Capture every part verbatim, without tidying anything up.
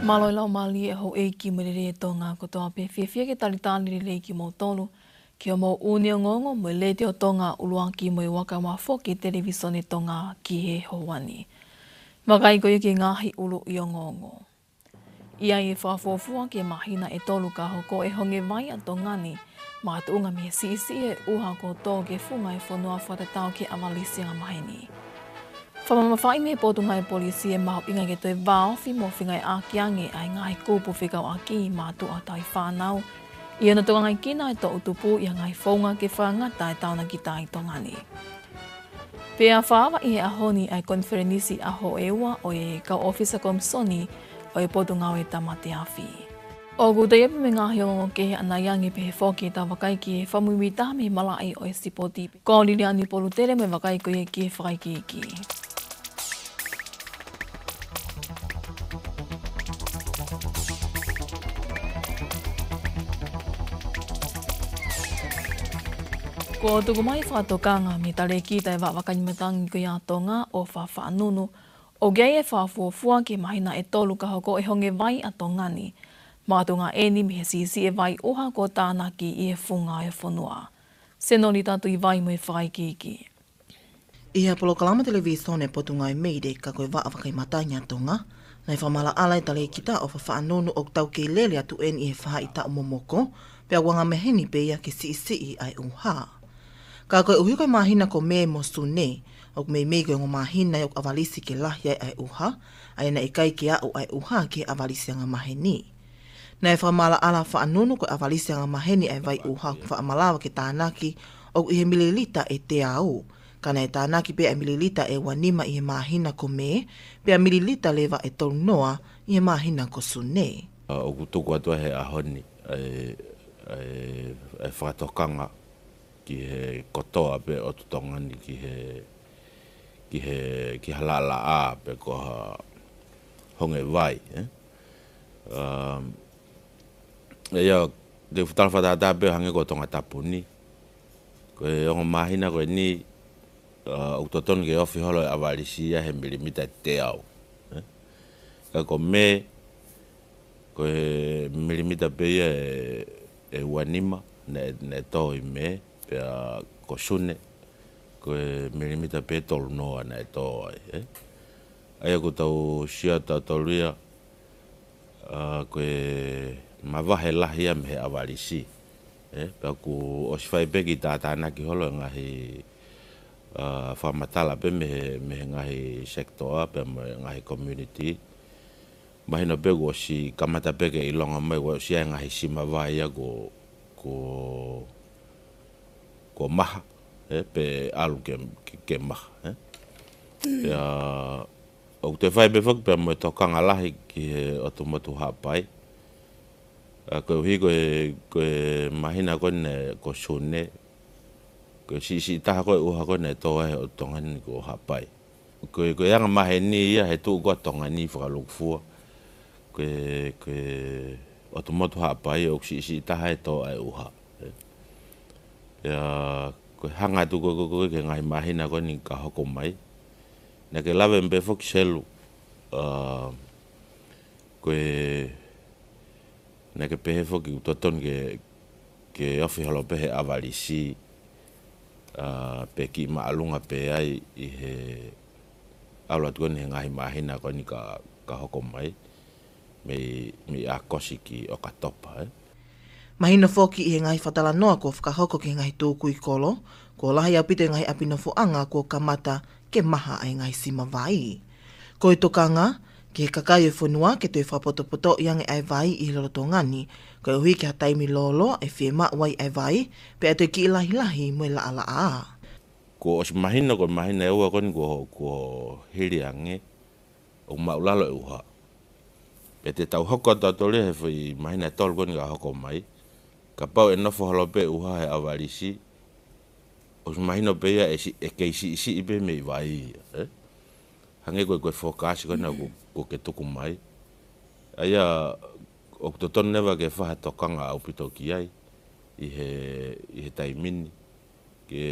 Mālō e laumālie ʻa e houʻeiki mo e lelei ʻa Tonga kotoa pē, fiefia ke talitali lelei kimoutolu ki hoʻomou ʻuuni ongoongo mo e Letiō Tonga ʻUluaki mo e ua afe ua foki Televisone Tonga ki he houa ni. Vakai ko ia ki he ngaahi ʻuluʻi ongoongo. ʻI ai e fakafuofua ki he māhina ʻe tolu ka hoko e honge vai ʻa Tonga ni, makatuʻunga mei he siʻisiʻi e ʻuha kuo tō ki he funga e fonua fakatatau ki he ʻavalisi angamaheni. Fakamamafaʻi mei he Potungāue Polisi e mahuʻinga ke toe vāofi mo fengāueʻaki ange ʻa e ngaahi kupu fekauʻaki mo e tuʻa tauhi fānau ʻi hono tokangaekina e toʻutupu ʻi ha ngaahi founga ke fakangata e taonakita ʻi Tonga ni. Pea fakaava ʻi he ʻaho ni ʻa e konifelenisi ʻaho ʻe ua ʻo e kau ʻōfisa komisoni ʻo e Potungāue Tāmate Afi. ʻOku toe ʻi ai pē mo e ngaahi ongoongo kehe ʻanai ange pehē foki ʻetau vakai ki he fakamuimuitaha mei he malaʻe ʻo e sipoti. Ko Liliani Polutele mo e vakai ko ia ki he fakaikiiki. Kuo tuku mai e fakatokanga mei he talēkita ʻo e Vaʻa Vakai Matangi ko ia ʻa Tonga, ʻOfa Faʻanunu, ʻoku ʻi ai e fakafuofua ki he māhina ʻe tolu ka hoko e honge vai ʻa Tonga ni, makatuʻunga ʻeni mei he siʻisiʻi e vai ʻuha kuo tānaki ʻi he funga e fonua. Senolita Tuʻivai mo e fakaikiiki. ʻI ha polokalama televisone Potungāue Media ka ko e Vaʻa Vakai Matangi ʻa Tonga, naʻe fakamaʻalaʻala e talēkita ʻOfa Faʻanunu ʻoku tau kei lele atu ʻeni ʻi he faʻahitaʻu momoko, pea ʻoku angamaheni pē ia ke siʻisiʻi ʻa e ʻuha. Ka koeʻuhi ko e māhina ko Mē mo Sune, ʻoku meimei ko e ongo māhina ia ʻoku ʻavalisi ke lahi ai ʻa e ʻuha, ʻa ia naʻe ʻikai ke aʻu ʻa e ʻuha ki he ʻavalisi angamaheni. Naʻe fakamaʻalaʻala ʻa Faʻanunu ko e ʻavalisi angamaheni ʻa e vai ʻuha ʻoku faʻa malava ke tānaki ʻoku ʻi he mililita ʻe teau, ka naʻe tānaki pē ʻa e mililita ʻe ua nima ʻi he māhina ko Mē, pea mililita leva ʻe tolu noa ʻi he māhina ko Sune. ʻA, ʻoku tuku atu ai he ʻaho ni ʻa e, ʻa e, ʻa e fakatokanga ki he kotoa pē ʻotu Tonga ni ki he, ki he, ki ha laʻalaʻā pe ko ha honge vai, ē? Um, ʻa ia, te u tala fakatātā pē hangē ko Tongatapu ni. Ko e ongo māhina ko eni, ʻa, ʻoku totonu ke ofi holo e ʻavalisi ia he milimita ʻe teau, ē? Ka ko Mē, ko e milimita pē ia ʻe, ʻe ua nima, naʻe, naʻe tō ʻi Mē, pea ko Sune, ko e milimita pē ʻe tolu noa naʻe tō ai, ē? ʻA ia ʻoku tau sio atu tautolu ia, ʻa, ko e mavahe lahi ia mei he ʻavalisi, ē? Pea kuo ʻosi fai pē kiʻi tātānaki holo e ngaahi, ʻa, fakamatala pē mei he, mei he ngaahi sekitoa, pea mo e ngaahi community. Mahino pē kuo ʻosi kamata pē ke ʻilonga mai, kuo ʻosi ʻi ai e ngaahi sima vai ia kuo, kuo, kuo maha, ē, pe ʻalu ke, ke, ke maha, ē. Pea, ʻoku toe fai pē foki pea mo e tokanga lahi ki he ʻotu motu Haʻapai. ʻA, koeʻuhi ko e, ko e māhina ko eni ko Sune, ko e siʻisiʻi taha ko e ʻuha ko eni ʻe tō ai he ʻotu Tonga ni ko Haʻapai. Ko e, ko e angamaheni ia he tuʻu ko ē ʻa Tonga ni fakalūkufua. Ko e, ko e ʻotu motu Haʻapai ʻoku siʻisiʻi taha e tō ʻa e ʻuha. Pea ko e hanga atu ko ē, ko ē, ko ē ki he ngaahi māhina ko eni ka hoko mai. Naʻa ke lave pē foki Selu, ʻa, ko e, naʻa ke pehē foki ʻoku totonu ke, ke ofi holo pē he ʻavalisi, ʻa, pe kiʻi māʻolunga pē ai ʻi he ʻalu atu ko eni he ngaahi māhina ko eni ka, ka hoko mai, mei, mei ʻAokosi ki ʻOkatopa, ē. Mahino foki ʻi he ngaahi fakatalanoa kuo fakahoko ki he ngaahi tukui kolo, kuo lahi ʻaupito e ngaahi ʻapi nofoʻanga kuo kamata ke maha ʻa e ngaahi sima vai. Ko e tokanga ki he kakai ʻo e fonua ke toe fakapotopotoʻi ange ʻa e vai ʻi he lolotonga ni, koeʻuhi ki ha taimi lōloa ʻe fiemaʻu ai ʻa e vai, pea ʻe toe kiʻi lahilahi mo e laʻalaʻā. Kuo ʻosi mahino ko e māhina ʻe ua ko eni kuo, kuo hili ange, ʻoku māʻulalo e ʻuha. Pea te tau hoko atu tautolu ia he foʻi māhina ʻe tolu ko eni ka hoko mai. Kapau ʻe nofo holo pē ʻuha he ʻavalisi, ʻosi mahino pē ia ʻe si-, ʻe kei siʻisiʻi pē mei vai ia, ē? Hangē ko e, ko e forecast ko ena kuo, kuo ke tuku mai. ʻA ia, ʻoku totonu leva ke fai ha tokanga ʻaupito ki ai ʻi he, ʻi he taimi ni. Ke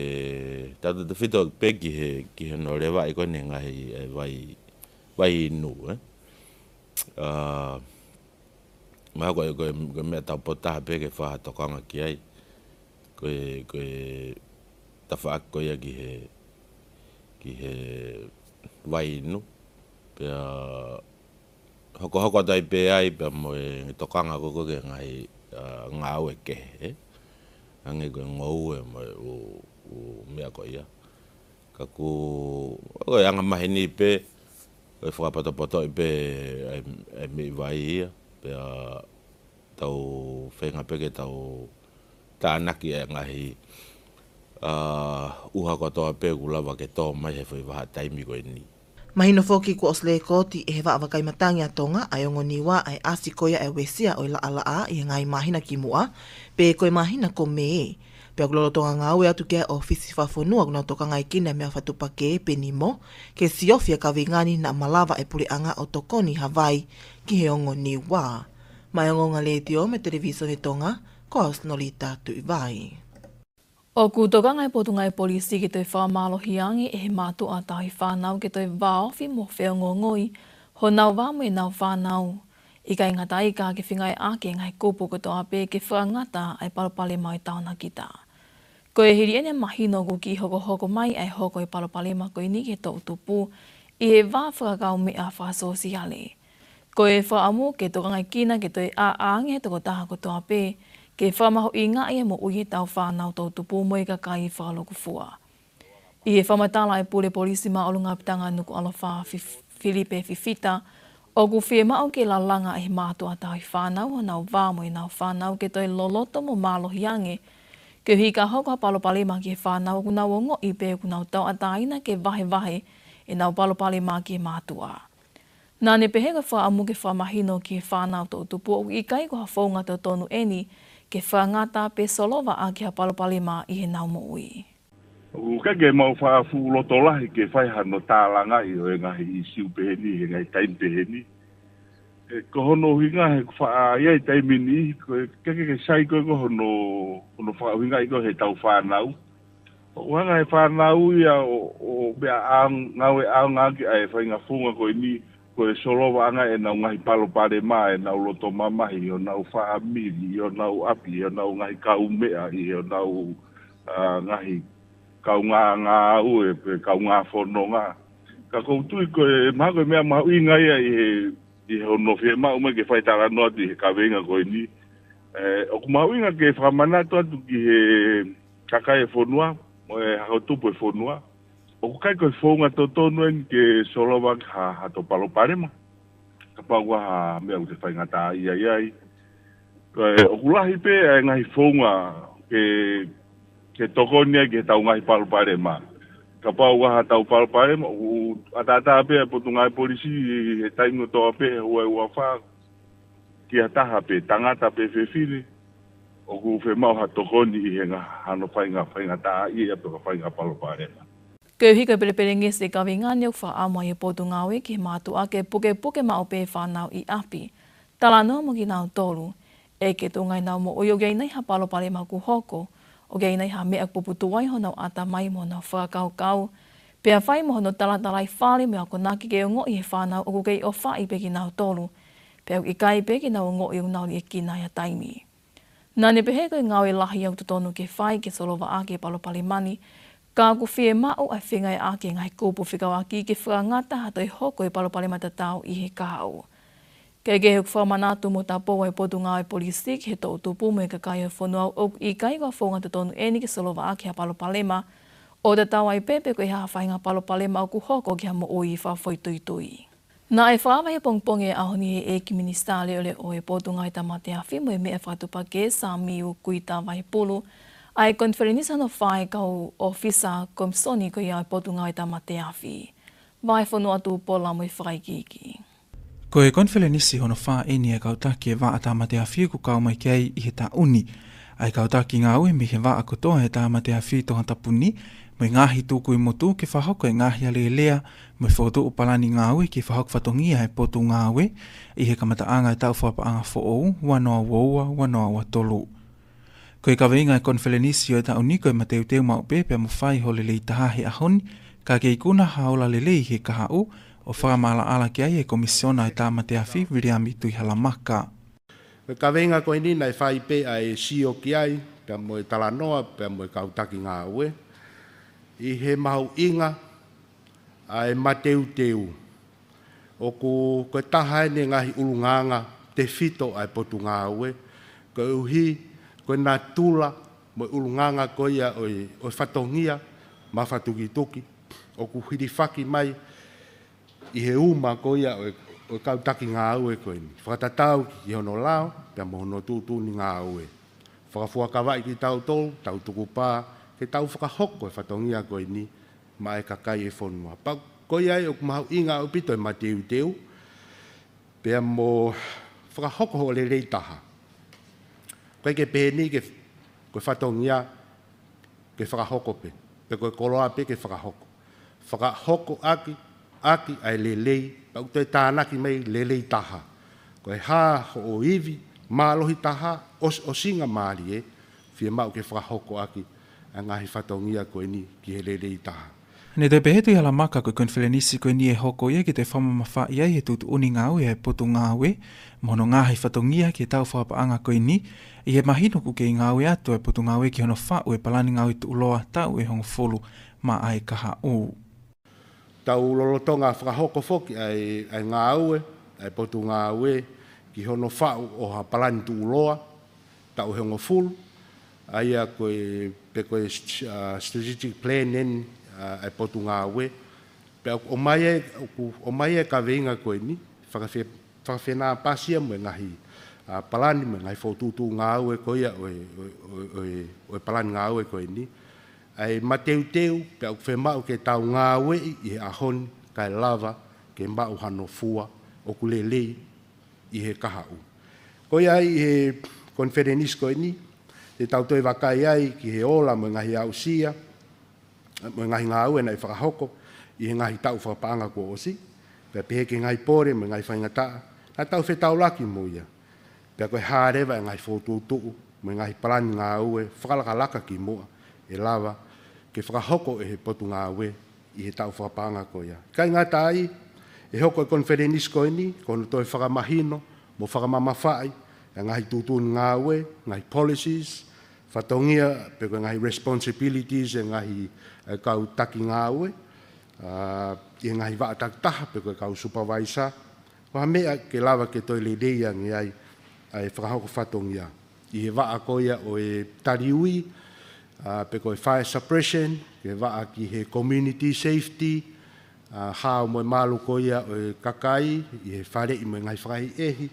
tautautefito pē ki he, ki he nō leva ʻi ko eni ngaahi, ʻa e vai, vai inu, ē? ʻA, Mahalo ko e, ko e, ko e meʻa taupotu taha pē ke fakatokanga ki ai. Ko e, ko e tafaʻaki ko ia ki he, ki he vai inu. Pea hokohoko atu ai pē ai pea mo e tokanga ko ē ki he ngaahi, ā, ngāue kehe, ē. Hangē ko e ngoue mo e ʻū, ʻū meʻa ko ia. Ka ko e, ko e anga maheni pē, ko e fakapotopotoʻi pē ʻa e, ʻa e meʻi vai ia, pea tau feinga pē ke tau tānaki e ngaahi, ā, ʻuha kotoa pē ʻoku lava ke tō mai he foʻi vahaʻa taimi ko eni. Mahino foki kuo ʻosi lekooti ʻe he Vaʻa Vakai Matangi ʻa Tonga ʻa e ongo Niua ʻa e ʻasi ko ia ʻa e uesia ʻo e laʻalaʻā ʻi he ngaahi māhina kimuʻa, pe ko e māhina ko Mē. Pea ʻoku lolotonga ngāue atu ki ai ʻa e ʻŌfisi Fakafonua ʻoku nau tokangaekina e meʻa fakatuʻupakē pe NEMO, ke siofi ʻa e kaveinga ni naʻa malava e puleʻanga ʻo tokoni ha vai ki he ongo Niua. Maʻá e Ongoongo Letiō mo e Televīsone Tonga, ko au Sinolita Tuʻivai. ʻOku tokanga e Potungāue Polisi ke toe fakamālohi ange ʻe he mātuʻa tauhi fānau ke toe vāofi mo feongoongoi honau vā mo ʻenau fānau. ʻIkai ngata ai ka ke fengāueʻaki e ngaahi kupu kotoa pē ke fakangata ʻa e palopalema ʻo e taonakita. Ko e hili ʻeni ʻa e mahino ʻoku kiʻi hokohoko mai ʻa e hoko e palopalema ko eni ki he toʻutupu ʻi he vā fakakaumeʻa fakasōsiale. Ko e fakaʻamu ke tokangaekina ke toe ʻā ange e tokotaha kotoa pē ke fakamahuʻingaʻi e moʻui ʻetau fānau toʻutupu mo e kakai fakalūkufua. ʻI he fakamatala ʻa e Pule Polisi Māʻolunga Apitanga Nukuʻalofa Fi-, Filipe Fifita, ʻoku fiemaʻu ke lalanga ʻe he mātuʻa tauhi fānau honau vā mo ʻenau fānau ke toe loloto mo mālohi ange, koeʻuhi ka hoko ha palopalema ki he fānau ʻoku nau ongoʻi pe ʻoku nau tauʻatāina ke vahevahe ʻenau palopalema ki he mātuʻa. Naʻá ne pehē ko e fakaʻamu ke fakamahino ki he fānau toʻutupu ʻoku ʻikai ko ha founga totonu ʻeni ke fakangata pe solova ʻaki ha palopalema ʻi heʻenau moʻui. ʻOku ʻikai ke mau faʻa fuʻu loto lahi ke fai hano tālangaʻi ʻo e ngaahi ʻīsiu pehē ni, he ngaahi taimi pehē ni. ʻE, ko hono ʻuhinga he ʻoku faʻa ʻi ai taimi ni, ko e ʻikai ke, ke sai ko ē ko hono, hono fakaʻuhingaʻi ko ē heʻetau fānau. ʻOku hanga ʻe he fānau ia ʻo, ʻo meʻa ʻaonga, ngāue ʻaonga ʻaki ʻa e faʻahinga founga ko eni, ko e solova ange ʻenau ngaahi palopalema, ʻenau loto mamahi, ʻi honau fāmili, ʻi honau ʻapi, ʻi honau ngaahi kaumeʻa, ʻi honau, ā, ngaahi kaungā ngāue pe kaungā fononga. Ka ʻoku ou tui ko e, mahalo ko e meʻa mahuʻinga ia ʻi he, ʻi hono fiemaʻu mai ke fai talanoa atu ʻi he kaveinga ko eni. ʻE, ʻoku mahuʻinga ke fakamanatu atu ki he kakai e fonua, mo e hako tupu e fonua. ʻOku ʻikai ko e founga totonu ʻeni ke solova ha, hato palopalema. Kapau ʻoku ʻi ai ha meʻa ʻoku te faingataʻaʻia ai. Ko e, ʻoku lahi pē ʻa e ngaahi founga ke, ke tokoni ai ki heʻetau ngaahi palopalema. Kapau ʻoku ʻi ai haʻatau palopalema, ʻoku ʻataʻatā pē ʻa e Potungāue Polisi he taimi kotoa pē, ua ua fā, ki ha taha pē, tangata pe fefine, ʻoku fiemaʻu ha tokoni ʻi he ngaahi hano fainga, faingataʻaʻia pe ko e fainga palopalema. Koeʻuhi ko e pelepelengesi e kaveinga ni, ʻoku fakaʻamu ʻa e Potungāue ki he mātuʻa ke pukepuke maʻu pē e fānau ʻi ʻapi, talanoa mo kinautolu. ʻE ke tuʻunga ʻenau moʻui ʻoku ʻi ai nai ha palopalema ʻoku hoko, ʻoku ʻi ai nai ha meʻa ʻoku puputuʻu ai honau ʻatamai mo honau fakakaukau, pea fai mo hono talatalaifale mo e akonaki ke ongoʻi ʻe he fānau ʻoku kei ʻofaʻi pē kinautolu, pea ʻoku ʻikai pē ke nau ongoʻi ʻoku nau liʻekina ʻi ha taimi. Naʻá ne pehē ko e ngāue lahi ʻoku totonu ke fai ke solova ʻaki e palopalema ni, ka ʻoku fiemaʻu ʻa e fengāueʻaki e ngaahi kupu fekauʻaki ke fakangata ha toe hoko e palopalema tatau ʻi he kahaʻu. Kae kehe, ʻoku fakamanatu mo tapou ʻa e Potungāue Polisi ki he toʻutupu mo e kakai ʻo e fonua ʻoku ʻikai ko ha founga totonu ʻeni ke solova ʻaki ha palopalema, ʻo tatau ai pē pe ko e hā ha faʻahinga palopalema ʻoku hoko ki ha moʻui fakafoʻituitui. Naʻe fakaava he pongipongi ʻo e ʻaho ni ʻe he ʻEiki Minisitā Leʻoleʻo ʻo e Potungāue Tāmate Afi mo e Meʻa Fakatuʻupakē, Samiu Kuita Vaipulu, ʻa e konifelenisi hono fā ʻa e kau ʻōfisa komisoni ko ia ʻo e Potungāue Tāmate Afi. Vahefonua Tupola mo e fakaikiiki. Ko e konifelenisi hono fā ʻeni ʻa e kau taki e vaʻa tāmate afi ʻoku kau mai ki ai ʻi he taʻu ni ʻa e kau taki ngāue mei he vaʻa kotoa ʻo e tāmate afi Tongatapu ni, mo e ngaahi tukui motu ke fakahoko e ngaahi alēlea mo e fokotuʻu palani ngāue ke fakahoko fatongia ʻa e Potungāue ʻi he kamataʻanga ʻo e taʻu fakapaʻanga foʻou, ua noa ua ua, ua noa ua tolu. Ko e kaveinga ʻo e konifelenisi ʻo e taʻu ni ko e mateuteu maʻu pē pea mo fai ho lelei taha he ʻaho ni, ka ke ikuna ha ola lelei he kahaʻu, ʻo fakamaʻalaʻala ki ai ʻa e Komisiona ʻo e Tāmate Afi, Viliami Tuʻihalamaka. Ko e kaveinga ko eni naʻe fai pē ʻa e sio ki ai, pea mo e talanoa, pea mo e kau taki ngāue, ʻi he mahuʻinga ʻa e mateuteu. ʻOku ko e taha eni e ngaahi ʻulungaanga tefito ʻa e potungāue, koeʻuhi ko e natula mo e ʻulungaanga ko ia ʻo e, ʻo e fatongia mafatukituki ʻoku hilifaki mai ʻi he uma ko ia ʻo e, ʻo e kau taki ngāue ko eni. Fakatatau ki hono lao, pea mo hono tuʻutuʻuni ngāue. Fakafuakavaʻi kitautolu, tau tukupā, ke tau fakahoko e fatongia ko eni maʻa e kakai e fonua. Pea ko ia ai ʻoku mahuʻinga ʻaupito e mateuteu, pea mo fakahoko hoʻo lelei taha. ʻOku ʻikai ke pehē ni ke, ko e fatongia ke fakahoko pē, pe ko e koloa pē ke fakahoko. Fakahoko ʻaki, ʻaki ʻa e lelei, pea ʻoku toe tānaki mai lelei taha. Ko e hā hoʻo ivi mālohi taha, ʻos-, ʻosinga mālie, fiemaʻu ke fakahoko ʻaki ʻa e ngaahi fatongia ko eni ki he lelei taha. Ne toe pehē ʻe Tuʻihalamaka ko e konifelenisi ko eni ʻe hoko ia ke toe fakamamafaʻi ai he tuʻutuʻuni ngāue ʻa e potungāue, mo hono ngaahi fatongia ki he taʻu fakapaʻanga ko eni, ʻi he mahino ʻoku kei ngāue atu ʻa e potungāue ki hono faʻu e palani ngāue tuʻuloa taʻu ʻe hongofulu maʻa e kahaʻu. Tau lolotonga fakahoko foki ʻa e, ʻa e ngāue ʻa e potungāue ki hono faʻu ʻo ha palani tuʻuloa taʻu ʻe hongofulu, ʻa ia ko e, pe ko e st-, ʻa, strategic plan eni, ʻa, ʻa e potungāue. Pea ʻoku ʻomai e, ʻoku ʻomai e kaveinga ko eni, fakafe-, fakafenāpasi ia mo e ngaahi, ʻa, palani mo e ngaahi fokotuʻutuʻu ngāue ko ia ʻo e, ʻo e, ʻo e, ʻo e, ʻo e palani ngāue ko eni. ʻA e mateuteu, pea ʻoku fiemaʻu ke tau ngāueʻi ʻi he ʻaho ni, kae lava ke maʻu hano fua ʻoku lelei ʻi he kahaʻu. Ko ia ai ʻi he konifelenisi ko eni, te tau toe vakai ai ki he ola mo e ngaahi aʻusia, mo e ngaahi ngāue naʻe fakahoko ʻi he ngaahi taʻu fakapaʻanga kuo ʻosi, pea pehē ki he ngaahi pole mo e ngaahi faingataʻa naʻa tau fetaulaki mo ia. Pea ko e hā leva e ngaahi fokotuʻutuʻu mo e ngaahi palani ngāue fakalakalaka ki muʻa ʻe lava ke fakahoko ʻe he potungāue ʻi he taʻu fakapaʻanga ko ia. ʻIkai ngata ai, ʻe hoko e konifelenisi ko eni ko hono toe fakamahino mo fakamamafaʻi e ngaahi tuʻutuʻuni ngāue, ngaahi policies, fatongia pe ko e ngaahi responsibilities e ngaahi, e kau taki ngāue, ʻa, ʻi he ngaahi vaʻa takitaha pe ko e kau supervisor, ko ha meʻa ke lava ke toe lelei ange ai ʻa e fakahoko fatongia. ʻI he vaʻa ko ia ʻo e taliui, ʻa, pe ko e fire suppression, ke vaʻa ki he community safety, ʻa, hao mo e malu ko ia ʻo e kakai, ʻi he faleʻi mo e ngaahi fakaʻehiʻehi,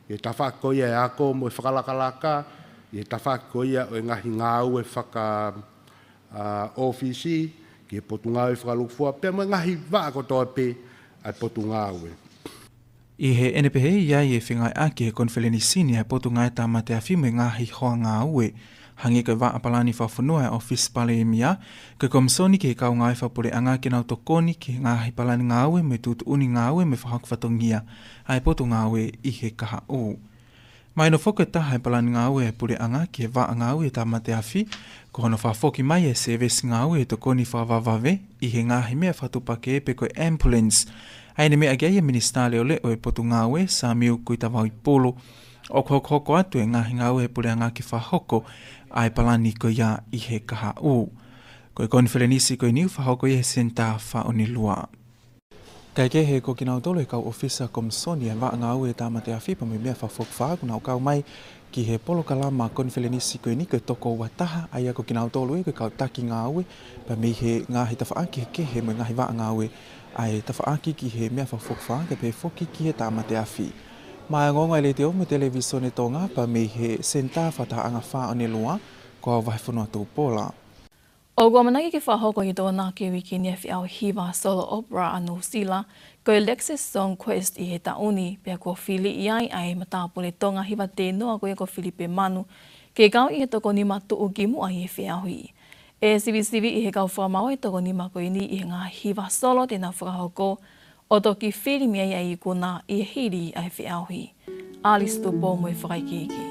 ʻi he tafaʻaki ko ia e ako mo e fakalakalaka, ʻi he tafaʻaki ko ia ʻo e ngaahi ngāue faka, ʻa, ʻōfisi, ki he potungāue fakalūkufua, pea mo e ngaahi vaʻa kotoa pē ʻa e potungāue. ʻI heʻene pehē ʻi ai e fengāueʻaki he konifelenisi ni ʻa e Potungāue Tāmate Afi mo e ngaahi hoa ngāue, hangē ko e vaʻa palani fakafonua ʻa e ʻŌfisi Palēmia, ko e Komisoni ki he kau ngāue fakapuleʻanga ke nau tokoni ki he ngaahi palani ngāue mo e tuʻutuʻuni ngāue mo e fakahoko fatongia ʻa e potungāue ʻi he kahaʻu. Mahino foki ko e taha e palani ngāue ʻa e puleʻanga ki he vaʻa ngāue ʻa e tāmate afi, ko hono fakafoki mai e sēvesi ngāue ʻo e tokoni fakavavevave ʻi he ngaahi meʻa fakatuʻupakē pe ko e ambulance. ʻA ia ne meʻa ki ai e Minisitā Leʻoleʻo ʻo e Potungāue, Samiu Kuitavauipulu, ʻoku hokohoko atu e ngaahi ngāue ʻa e puleʻanga ke fakahoko ʻa e palani ko ia ʻi he kahaʻu. Ko e konifelenisi ko eni ʻoku fakahoko ia he Senitā Faʻonelua. Kaekehe, ko kinautolu e kau ʻōfisa Komisoni ʻa e vaʻa ngāue ʻa e tāmate afi pea mo e meʻa fakafokifā kuo nau kau mai ki he polokalama konifelenisi ko eni ko e toko ua taha, ʻa ia ko kinautolu ia ko e kau taki ngāue pea mei he ngaahi tafaʻaki kehekehe mo e ngaahi vaʻa ngāue ʻa e tafaʻaki ki he meʻa fakafokifā kae pehē foki ki he tāmate afi. Maʻá e ongoongo ʻa e Letiō mo e Televīsone Tonga pea mei he Senitā Fakatahaʻanga Faʻonelua, ko au Vahefonua Tupola. ʻOku ʻamanaki ke fakahoko ʻi he Tokonaki uike ni ʻa e feʻauhi hiva solo opera ʻa Nuʻu Sila, ko e Lexus Song Quest ʻi he taʻu ni, pea kuo fili ai ʻa e matāpule Tonga Hiva Tēnoa ko ia ko Filipe Manu, ke kau ʻi he toko nima tuʻukimuʻa ʻi he feʻauhi. ʻE sivisiviʻi ʻe he kau fakamaau e toko nima ko eni ʻi he ngaahi hiva solo te nau fakahoko, ʻo toki fili mei ai ʻa e ikuna ʻi he hili ʻa e feʻauhi. Alice Tupou mo e fakaikiiki.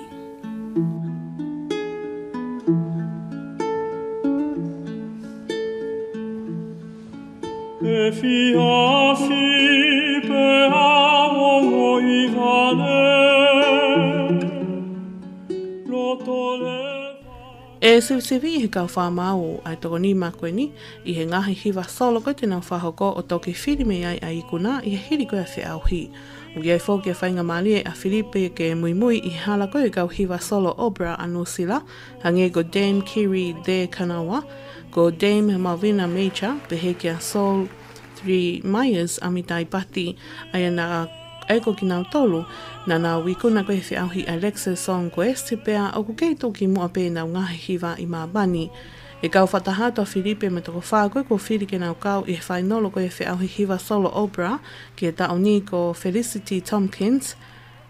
Efiafi pea ongo ʻi vale. ʻE sivisiviʻi ʻe he kau faamaau ʻa e toko nima ko eni ʻi he ngaahi hiva solo ko ē te nau fakahoko ʻo toki fili mei ai ʻa e ikuna ʻi he hili ko ē ʻa e feʻauhi. ʻOku ʻi ai foki e faingamālie ʻa Filipe ke muimui ʻi he hala ko ē ʻo e kau hiva solo opera ʻa Nuʻusila, hangē ko Dame Kiri Te Kanawa, ko Dame Malvina Major, pehē kia Sol Three Myers ʻa Mitaipati, ʻa ia naʻe ʻi ai ko kinautolu naʻa nau ikuna ko ē he feʻauhi ʻa Alexis Song Quest, pea ʻoku kei tuʻukimuʻa pē ʻenau ngaahi hiva ʻi māmani. ʻE kau fakataha atu ʻa Filipe mo e toko fā ko ē kuo fili ke nau kau ʻi he fainolo ko ē he feʻauhi hiva solo opera ki he taʻu ni ko Felicity Tompkins,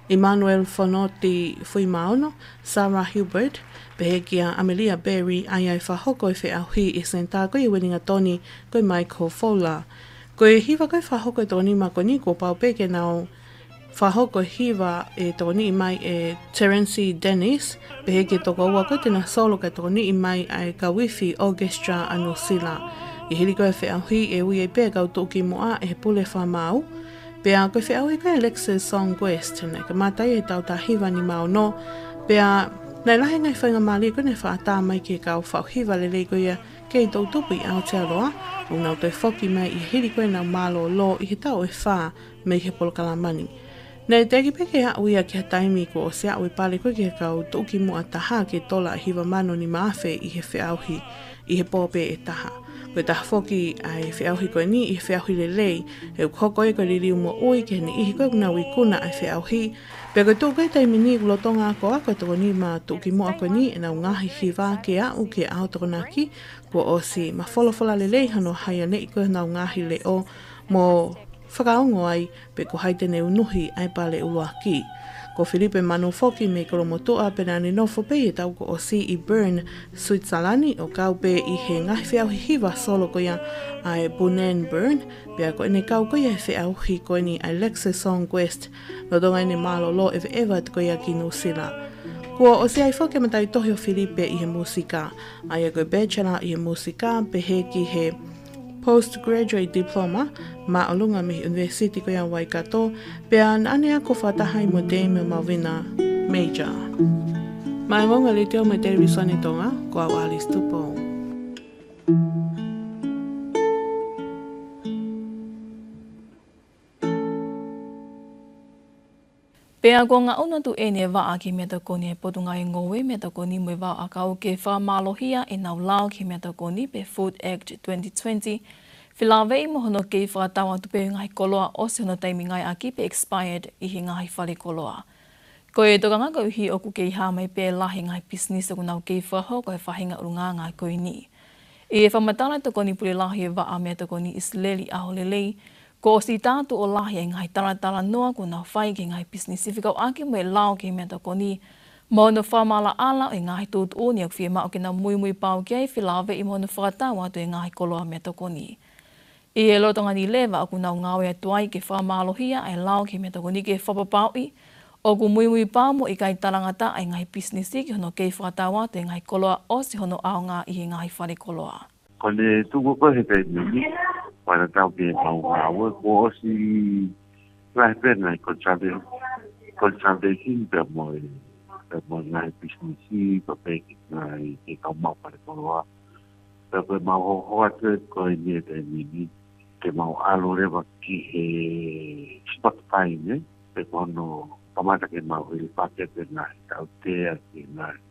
Emmanuel Fonoti Fuimaono, Sarah Hubert, pehē kia Amelia Berry, ʻa ia ʻe fakahoko e feʻauhi ʻi he senitā ko ē ʻi Uelingatoni ko e Michael Fowler. Ko e hiva ko ē ʻe fakahoko ʻe he toko nima ko eni kuo pau pē ke nau fakahoko e hiva ʻe tokoniʻi mai ʻe Terence Dennis, pehē ki he toko ua ko ē te nau solo kae tokoniʻi mai ʻa e kau ifi orchestra ʻa Nuʻusila. ʻI he hili ko ē ʻa e feʻauhi ʻe ui ai pē ʻa e kau tuʻukimuʻa ʻe he pule faamaau. Pea ko e feʻauhi ko ē ʻa Alexis Song Quest naʻe kamata ia he taʻu taha hiva nima ono. Pea naʻe lahi e ngaahi faingamālie ko ē naʻe fakaʻatā mai ki he kau faʻu hiva lelei ko ia kei toʻutupu ʻi Aotearoa, ʻo nau toe foki mai ʻi he hili ko ē ʻenau mālōlō ʻi he taʻu ʻe fā mei he polokalama ni. Naʻe teʻeki pē ke aʻu ia ki ha taimi kuo ʻosi aʻu e pale ko ē ki he kau tuʻukimuʻa taha ke tola ʻa e hiva mano nima afe ʻi he feʻauhi ʻi he pō pē ʻe taha. Ko e taha foki ʻa e feʻauhi ko eni ʻi he feʻauhi lelei, he ʻoku hoko ia ko e liliu moʻui ki he niʻihi ko ē ʻoku nau ikuna ʻa e feʻauhi. Pea ko e tuʻu ko ē he taimi ni ʻoku lolotonga akoako ʻa e toko nima tuʻukimuʻa ko eni ʻenau ngaahi hiva ke aʻu ki he ʻaho Tokonaki kuo ʻosi, mafolofola lelei hono haianeʻi ko ē honau ngaahi leʻo mo fakaongo ai pe ko hai te ne unuhi ʻa e pale ʻuluaki. Ko Filipe Manu foki mei Kolomotuʻa, pea naʻa ne nofo pē ʻi he taʻu kuo ʻosi ʻi Bern, Suitiselani, ʻo kau pē ʻi he ngaahi feʻauhi hiva solo ko ia ʻa e Bun and Bern, pea ko ʻene kau ko ia he feʻauhi ko eni ʻa Alexis Song Quest, lolotonga ʻene mālōlō ʻeveʻeva atu ko ia ki Nuʻusila. Kuo ʻosi ʻi ai foki e mataʻitohi ʻo Filipe ʻi he mūsika, ʻa ia ko e Bachelor ʻi he mūsika, pehē ki he Postgraduate Diploma māʻolunga mei he ʻUnivēsiti ko ia ʻo Waikato, pea naʻa ne ako fakataha ai mo Dame Malvina Major. Maʻá e Māʻunga Letiō mo e Televīsone Tonga, ko au Alice Tupou. Pea kuo ngaʻunu atu ʻeni e vaʻa ki he meʻatokoni ʻa e Potungāue Ngoue Meʻatokoni mo e Vaoʻakau ke fakamālohia ʻenau lao ki he meʻatokoni pe Food Act twenty twenty, felāveʻi mo hono kei fakatau atu pē ʻo e ngaahi koloa ʻosi hono taimi ngāueʻaki pe expired ʻi he ngaahi falekoloa. Ko e tokanga koeʻuhi ʻoku kei hā mai pē e lahi e ngaahi pisinisi ʻoku nau kei fakahoko e faʻahinga ʻulungaanga ko eni. ʻI he fakamatala ʻa e Tokoni Pule Lahi ʻo e Vaʻa Meʻatokoni, ʻIsileli ʻAholelei, kuo ʻosi tā atu ʻo lahi e ngaahi talatalanoa kuo nau fai ki he ngaahi pisinisi fekauʻaki mo e lao ki he meʻatokoni, mo hono fakamaʻalaʻala ʻo e ngaahi tuʻutuʻuni ʻoku fiemaʻu ke nau muimui pau ki ai, felāveʻi mo hono fakatau atu e ngaahi koloa meʻatokoni. ʻI he lolotonga ni leva ʻoku nau ngāue atu ai ke fakamālohia e lao ki he meʻatokoni ke fakapapauʻi ʻoku muimui pau mo ʻikai talangataʻa e ngaahi pisinisi ki hono kei fakatau atu e ngaahi koloa ʻosi hono ʻaonga ʻi he ngaahi falekoloa. Ko ʻene tuku ko ē he taimi ni, fakatatau ki heʻemau ngāue, kuo ʻosi lahi pē ngaahi consulta-, consultation pea mo e, pea mo e ngaahi pisinisi, pea pehē ki he ngaahi kau maʻu falekoloa. Pea ko ʻemau hokohoko atu ko eni he taimi ni, ke mau ʻalu leva ki he spot buying, pe ko hono kamata ke mau hili pake pē ngaahi tautea ki he ngaahi,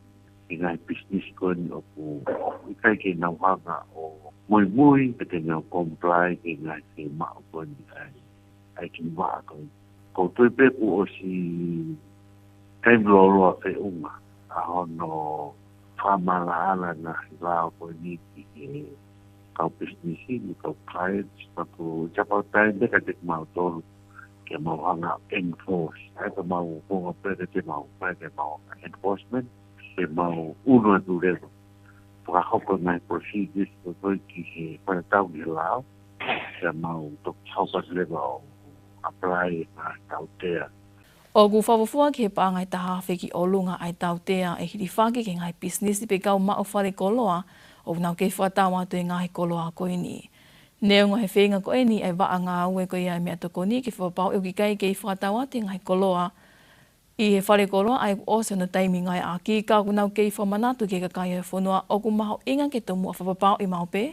ki he ngaahi pisinisi ko eni ʻoku ʻikai ke nau hanga ʻo muimui, pe te nau comply ki he ngaahi fiemaʻu ko eni ʻa e, ʻa e kiʻi vaʻa ko eni. ʻOku ou tui pē kuo ʻosi taimi lōloa feʻunga ʻa hono fakamaʻalaʻala e ngaahi lao ko eni ki he kau pisinisi mo e kau clients, pea ko e, it's about time pē kiate kimautolu ke mau hanga ʻo enforce. ʻA ia ke mau hanga pē ke mau, pē ke mau enforcement, ke mau ʻunu atu leva, fakahoko e ngaahi procedures ko ē ki he fakatatau ki he lao, ke mau toki hoko atu leva ʻo apply e ngaahi tautea. ʻOku fakafuofua ki he paʻanga ʻe taha afe ki ʻolunga ʻa e tautea ʻe hilifaki ki he ngaahi pisinisi pe kau maʻu falekoloa ʻoku nau kei fakatau atu e ngaahi koloa ko eni. Neongo e feinga ko eni ʻa e vaʻa ngāue ko ia ʻa e meʻatokoni ke fakapapauʻi ʻoku ʻikai kei fakatau atu e ngaahi koloa ʻI he falekoloa ʻa ia kuo ʻosi hono taimi ngāueʻaki, ka ʻoku nau kei fakamanatu ki he kakai ʻo e fonua ʻoku mahuʻinga ke tomuʻa fakapapauʻi maʻu pē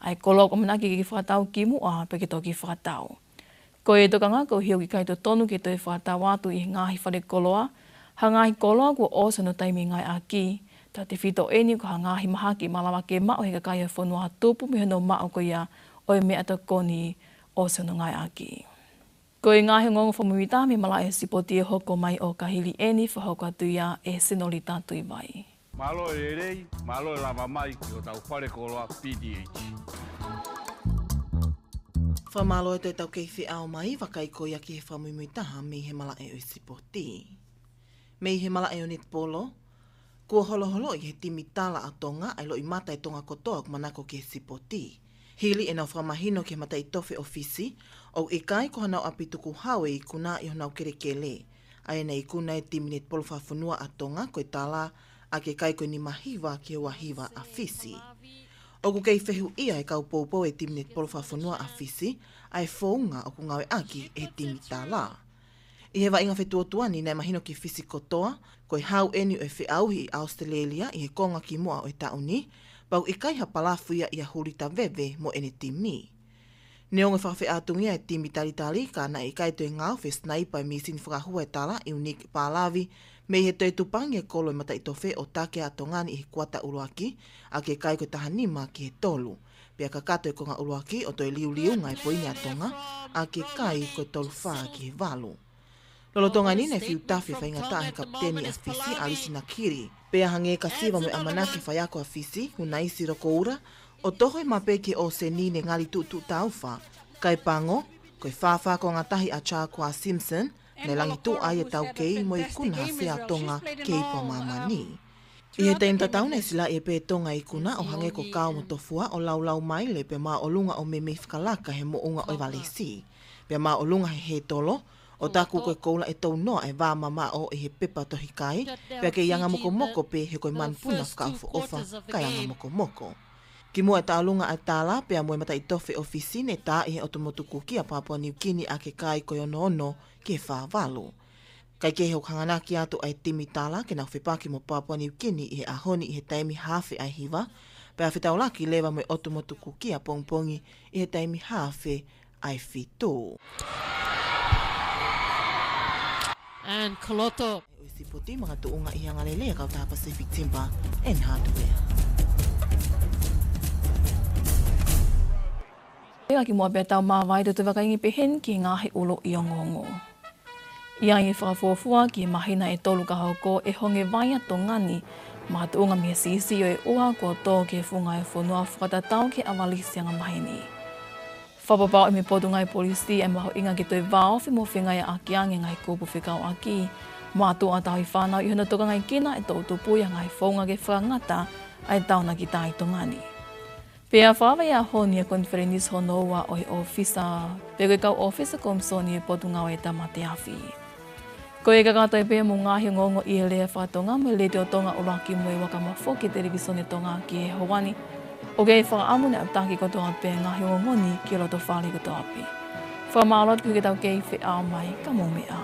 ʻa e koloa ʻoku ʻamanaki ke fakatau kimuʻa pea ke toki fakatau. Ko e tokanga ko ia ʻoku ʻikai totonu ke toe fakatau atu ʻi he ngaahi falekoloa ha ngaahi koloa kuo ʻosi hono taimi ngāueʻaki, tautefito eni ko ha ngaahi mahaki ʻe malava ke maʻu ʻe he kakai ʻo e fonua tupu mei hono maʻu ko ia ʻo e meʻatokoni ʻosi hono ngāueʻaki. Ko e ngaahi ongoongo fakamuimuitaha mei he malaʻe sipoti ʻe hoko mai ʻo ka hili eni, fakahoko atu ia ʻe Senolita Tuivai. Mālō e lelei, mālō e lava mai ki hotau falekoloa P D H. Fakamālō atu e tau kei feʻao mai, vakai ko ia ki he fakamuimuitaha mei he malaʻe ʻo e sipoti. Mei he malaʻe ʻo e netipolo, kuo holoholoʻi ʻe he timi Tala ʻa Tonga ʻa e loʻimata ʻo Tonga kotoa ʻoku manako ki he sipoti. Hili ʻenau fakamahino ki he mataʻitofe ʻo Fisi, ʻoku ʻikai ko hanau ʻapi tukuhau e ikuna ʻi honau kelekele, ʻa ia naʻe ikuna ai e timi netipolo fakafonua ʻa Tonga ko e Tala, ʻaki e kai ko e nima hiva ki he ua hiva ʻa Fisi. ʻOku kei fehuʻia ʻe he kau poupou e timi netipolo fakafonua ʻa Fisi ʻa e founga ʻoku ngāueʻaki ʻe he timi Tala. ʻI he vaʻinga fetuotuani naʻe mahino ki Fisi kotoa, ko e hau eni ʻo e feʻauhi ʻi ʻAositelēlia ʻi he konga kimuʻa ʻo e taʻu ni, pea ʻoku ʻikai ha palafu ia ʻia Hulita Veve mo ʻene timi. Neongo e fakafeʻātungia e timi talitali, ka naʻe ʻikai toe ngaohi e sinaipa e mīsini fakahua e Tala, ʻIuniki Pālavi, mei he toe tupangi e kolo e mataʻitofe ʻo Take ʻa Tonga ni ʻi he kuata ʻuluaki, ʻaki e kai ko e taha nima ki he tolu. Pea kakato e konga ʻuluaki ʻo toe liuliunga e poini ʻa Tonga, ʻaki e kai ko e tolu fā ki he valu. Lolotonga ni naʻe fiu tafe e faingataʻa ʻe he kapiteni ʻa Fisi, ʻAlisi Nakiri. Pea hangē ka siva mo e ʻamanaki ʻa e faiako ʻa Fisi, Hunaisi Rokoura, ʻo toho e mape ki he ʻōseni ne ngali tuʻutuʻu taufa. Kae pango, ko e fāfā konga tahi ʻa Jacques Simpson, naʻe langituʻa ai e taukei mo e ikuna ha sea ʻa Tonga ki he ipu ʻa māmani. ʻI he taimi tatau naʻe silaʻi pē ʻe Tonga e ikuna ʻo hangē ko Kao mo Tofua ʻo laulau maile pea māʻolunga ʻo meimei fakalaka he moʻunga ʻo e valesi. Pea māʻolunga he hētolo, ʻo taku ko e koula ʻe tounoa e vā mamaʻo ʻi he pepa tohi kai, pea kei anga mokomoko pē he ko e manupuna fakaʻofoʻofa kae anga mokomoko. Kimuʻa e tauʻolunga ʻa e Tala pea mo e mataʻitofe ʻo Fisi, naʻe tā ʻe he ʻotu motu kuki ʻa Papua Niu Kini ʻaki e kai ko e ono ono ki he fā valu. Kae kehe, ʻoku hanganaki atu ʻa e timi Tala ke nau fepaki mo Papua Niu Kini ʻi he ʻaho ni ʻi he taimi haafe ʻa e hiva, pea fetaulaki leva mo e ʻotu motu kuki ʻapongipongi ʻi he taimi haafe ʻa e fitu. And Koloto. ʻO e sipoti makatuʻunga ʻi he angalelei ʻa e kautaha Pacific Timber and Hardware. Pea kimuʻa pea tau māvae, te u toe vakai ange pē heni ki he ngaahi ʻuluʻi ongoongo. ʻI ai e fakafuofua ki he māhina ʻe tolu ka hoko e honge vai ʻa Tonga ni, makatuʻunga mei he siʻisiʻi ʻo e ʻuha kuo tō ki he funga ʻo e fonua, fakatatau ki he ʻavalisi angamaheni. Fakapapauʻi mei he Potungāue Polisi ʻa e mahuʻinga ke toe vāofi mo fengāueʻaki ange e ngaahi kupu fekauʻaki, makatuʻunga tauhi fānau, ʻi hono tokangaekina e toʻutupu ʻi ha ngaahi founga ke fakangata ʻa e taonakitā ʻi Tonga ni. Pea fakaava he ʻaho ni e konifelenisi hono ua ʻo e ʻōfisa, pe ko e kau ʻōfisa Komisoni ʻo e Potungāue Tāmate Afi. Ko ia kakato pē ʻemau ngaahi ongoongo ʻi he lea faka-Tonga mei he Letiō Tonga ʻUluaki mo e Uakamafoki Televisone Tonga ki he houa ni. ʻOku ʻi ai e fakaʻamu naʻa tau taki kotoa pē e ngaahi ongoongo ni ki loto fale kotoa pē. Fakamālō atu ki he tau kei feʻao mai, ka mou meʻa ā.